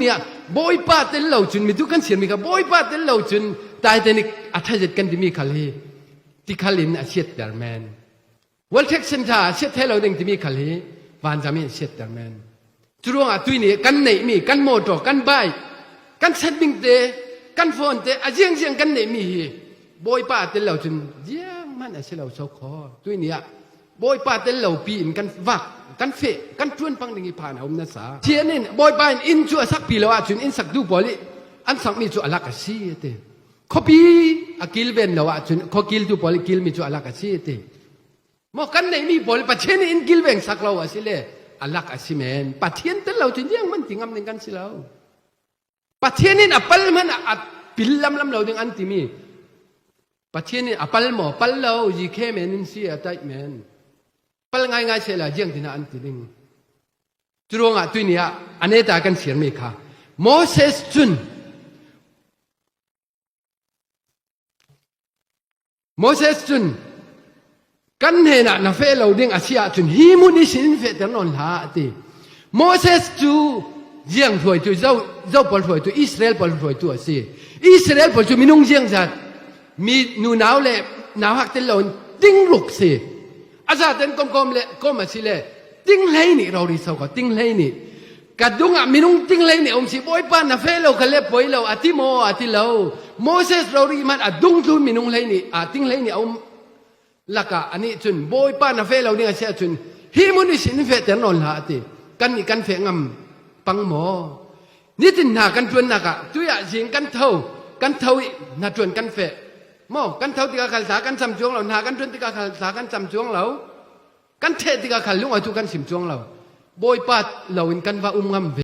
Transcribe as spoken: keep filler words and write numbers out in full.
Nia, Bawipa tel lo cun, mi tu kan siarmi kha, Bawipa tel lo cun Titanic a ṭha zet kan timi khal hi ti khalin a siatter men. World Trade Center a siat thei lo ding timi khal hi vanzam in a siatter men. Curuangah tuini kan neihmi, kan motor, kan bike, kan satbingte, kan phone te, a ziangziang kan neihmi hi Bawipa a tel lo cun zianghman a si lo so khaw. Tuini ah Bawipa tel lo pi in kan vak, kan feh, kan ṭuan pang ding hi phan a um nasa. Pathian in Bawipa in inn cu a sakpi lo ahcun inn saktu pawl i an sakmi cu a lak a si, a ti. Khuapi a kilven lo ahcun khuakiltu pawl i kilmi cu a lak a si, a ti. Maw kan neihmi pawl i Pathian in inn kilveng sak lo a si le a lak a si men. Pathian tel lo cun zianghman ti ngam ding kan si lo. Pathian in a pal hmanh ah a pil lamlam lo ding an timi. Pathian in a pal maw? Pal lo, zikhe men in si a taih men. Pal ngaingai sehla ziang tinah an ti ding. Curuangah tuini ah a neta kan siarmi kha Moses cun, Moses cun kan hnenah na feh lo ding a si ahcun hi hmun ihsin in fehter nawn hlah, a ti. Moses cu ziang hruaitu, zo, zo pawl hruaitu, Israel pawl hruaitu a si. Israel pawl cu minung ziangzat, mi nunau le nauhak tel loin tingruk si. A zaten komkom le kom a si le ting hleihnih rori so ko, ting hleihnih. Ka dungah minung ting hleihnih a um si, Bawipa na feh lo kha le poi lo, a ti maw? A ti lo. Moses rori hmanh a dungthlun minung hleihnih, a ting hleihnih a um lakah anih cun Bawipa na feh lo ding a si ahcun hi hmun ihsin in fehter nawn hlah, a ti. Kannih kan feh ngam pang maw? Nitin hna kan ṭuannak ah tuiah zing kan tho, kan tho i hnaṭuan kan feh. Maw kan tho tikah khal hla kan cam cuang lo, hna kan ṭuan tikah khal hla kan cam cuang lo, kan ṭheh tikah khal lungawi thu kan sim cuang lo. Bawipa loin kan va um ngam ve.